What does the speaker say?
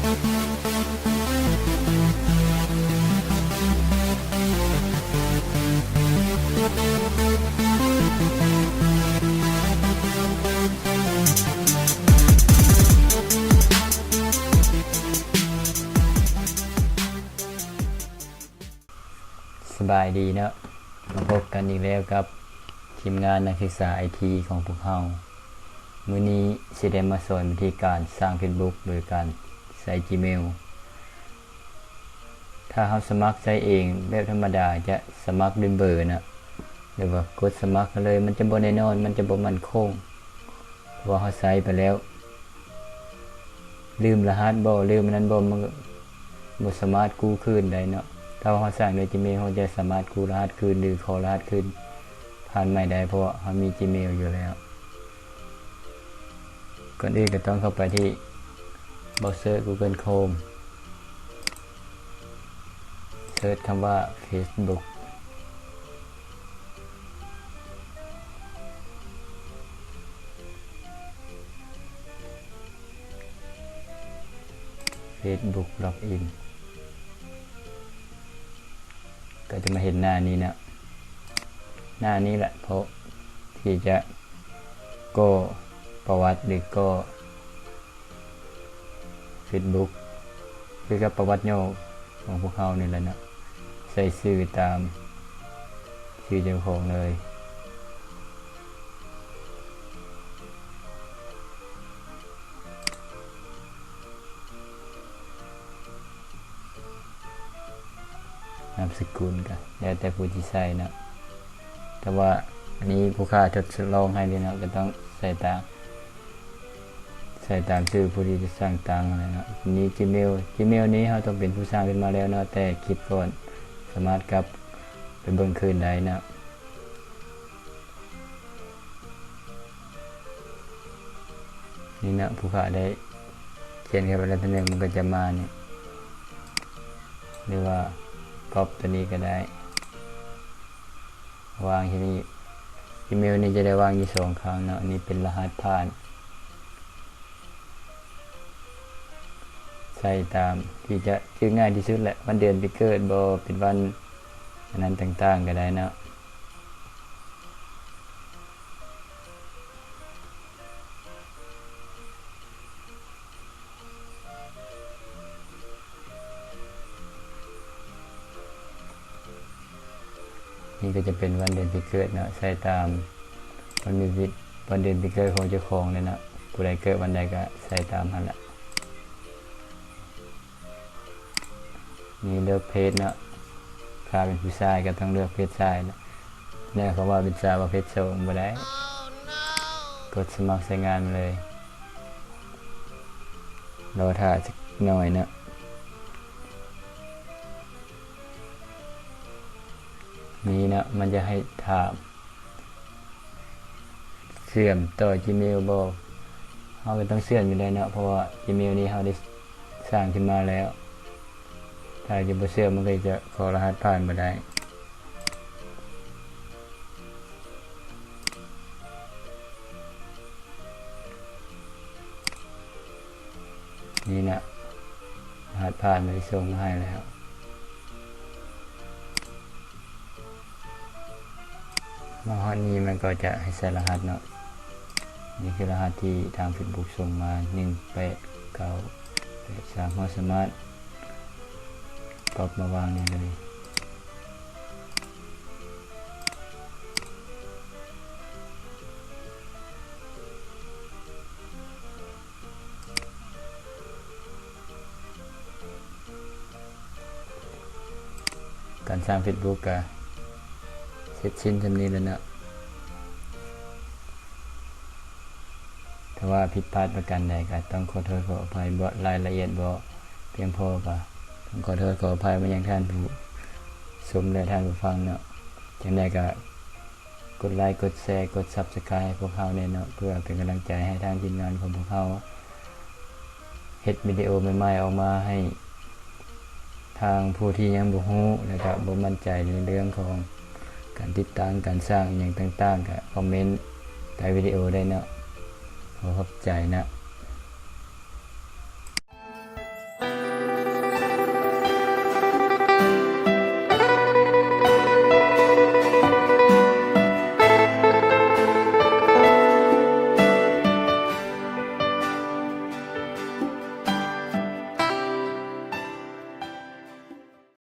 ສະບາຍດີເນາະ ມາພົບກັນອີກແລ້ວກັບທີມງານນັກສຶກສາໄອທີຂອງພວກເຮົາ. ມື້ນີ້ຊິໄດ້ມາສອນວິທີການສ້າງເຟສບຸກໂດຍການໃຊ້ຈີເມວ. ຖ້າເຮົາສະໝັກໃຊ້ເອງແບບທຳມະດາ ຈະສະໝັກດ້ວຍເບີນະ ຫຼືວ່າກົດສະໝັກເລີຍ ມັນຈະບໍ່ແນ່ນອນ ມັນຈະບໍ່ໝັ້ນຄົງ. ເພາະວ່າເຮົາໃຊ້ໄປແລ້ວ ລືມລະຫັດບໍ່ ລືມອັນນັ້ນບໍ່ ມັນກໍບໍ່ສາມາດກູ້ຄືນໄດ້ເນາະ. ຖ້າວ່າເຮົາສ້າງໂດຍຈີເມວ ເຮົາຈະສາມາດກູ້ລະຫັດຄືນ ຫຼື ຂໍລະຫັດຄືນຜ່ານໃໝ່ໄດ້ ເພາະວ່າເຮົາມີຈີເມວຢູ່ແລ້ວ. ກ່ອນອື່ນກໍຕ້ອງເຂົ້າໄປທີ່ເບຣາວເຊີ ກູເກີນໂຄຣມ ເສີດຄຳວ່າເຟສບຸກ ເຟສບຸກລັອກອິນ ກໍຈະມາເຫັນໜ້ານີ້ນະ ໜ້ານີ້ແຫຼະ ເພາະທີ່ຈະກໍ່ປະຫວັດ ຫຼື ກໍ່ ເຟສບຸກ ຄືກັບປະຫວັດຫຍໍ້ຂອງພວກເຮົານີ້ແຫຼະເນາະ ໃສ່ຊື່ຕາມຊື່ເຈົ້າຂອງເລີຍ ນາມສະກຸນກໍແລ້ວແຕ່ຜູ້ທີ່ໃສ່ເນາະ ແຕ່ວ່າອັນນີ້ຜູ້ຄ້າທົດລອງໃຫ້ເລີຍເນາະ ກໍຕ້ອງໃສ່ຕາມ ໃສ່ຕາມຊື່ຜູ້ທີ່ຈະສ້າງຕັ້ງຫັ້ນແຫຼະເນາະ. ນີ້ຈີເມວ ຈີເມວນີ້ເຮົາຕ້ອງເປັນຜູ້ສ້າງຂຶ້ນມາແລ້ວເນາະ ແຕ່ຄລິບກ່ອນ ສາມາດກັບໄປເບິ່ງຄືນໄດ້ເນາະ. ນີ້ເນາະ ຜູ້ຂ້າໄດ້ຂຽນເຂົ້າໄປແລ້ວ ເທື່ອໜຶ່ງມັນກໍຈະມານີ້ ຫຼືວ່າກັອບຕົວນີ້ກໍໄດ້ ວາງທີ່ນີ້ ອີເມວນີ້ຈະໄດ້ວາງຢູ່ສອງຄັ້ງເນາະ. ອັນນີ້ເປັນລະຫັດຜ່ານ ໃສ່ຕາມທີ່ຈະຈື່ງ່າຍທີ່ສຸດແຫຼະ ວັນເດືອນປີເກີດບໍ ເປັນວັນອັນນັ້ນຕ່າງໆກໍໄດ້ເນາະ. ນີ້ກໍຈະເປັນວັນເດືອນປີເກີດເນາະ ໃສ່ຕາມວັນເດືອນປີເກີດຂອງເຈົ້າຂອງເລີຍເນາະ. ຜູ້ໃດເກີດວັນໃດກໍໃສ່ຕາມຫັ້ນລະ. ນີ້ເລືອກເພດເນາະ ຖ້າເປັນຜູ້ຊາຍກໍຕ້ອງເລືອກເພດຊາຍເນາະ. ແນວຄຳວ່າເປັນສາວປະເພດສອງບໍ່ໄດ້ ກົດສະໝັກໃຊ້ງານມາເລີຍ. ລໍຖ້າຈັກໜ້ອຍເນາະ. ນີ້ເນາະ ມັນຈະໃຫ້ຖາມ ເຊື່ອມຕໍ່ຈີເມວບໍ? ເຮົາກໍຕ້ອງເຊື່ອມຢູ່ແລ້ວເນາະ ເພາະວ່າຈີເມວນີ້ເຮົາໄດ້ສ້າງຂຶ້ນມາແລ້ວ. ຖ້າຈະບໍ່ເຊື່ອມ ມັນກໍຈະຂໍລະຫັດຜ່ານບໍ່ໄດ້. ນີ້ນະ ລະຫັດຜ່ານມັນໄດ້ສົ່ງມາໃຫ້ແລ້ວ. ມາຮອດນີ້ມັນກໍຈະໃຫ້ໃສ່ລະຫັດເນາະ. ນີ້ຄືລະຫັດທີ່ທາງເຟສບຸກສົ່ງມາ ໜຶ່ງແປດເກົ້າແປດສາມ ເຮົາສາມາດກັອບມາວາງໄດ້ເລີຍ. ການສ້າງເຟສບຸກກະເສັດສິ້ນສ່ຳນີ້ແລ້ວເນາະ. ຖ້າວ່າຜິດພາດປະການໃດກໍຕ້ອງຂໍໂທດຂໍອະໄພ ບໍ່ ລາຍລະອຽດບໍ່ພຽງພໍ ກໍຕ້ອງຂໍໂທດຂໍອະໄພມາຍັງທ່ານຜູ້ຊົມ ແລະ ທ່ານຜູ້ຟັງເນາະ. ຈັ່ງໃດກໍ ກົດໄລ ກົດແຊ ກົດຊັບສະໄຄຣບ໌ໃຫ້ພວກເຮົາແດ່ເນາະ ເພື່ອເປັນກຳລັງໃຈໃຫ້ທາງທີມງານຂອງພວກເຮົາເຮັດວິດີໂອໃໝ່ໆອອກມາໃຫ້ທາງຜູ້ທີ່ຍັງບໍ່ຮູ້ ແລະ ກະບໍ່ໝັ້ນໃຈໃນເລື່ອງຂອງການຕິດຕັ້ງ ການສ້າງອີ່ຫຍັງຕ່າງໆ ກະຄອມເມັນໃຕ້ວິດີໂອໄດ້ເນາະ. ຂໍຂອບໃຈນະ.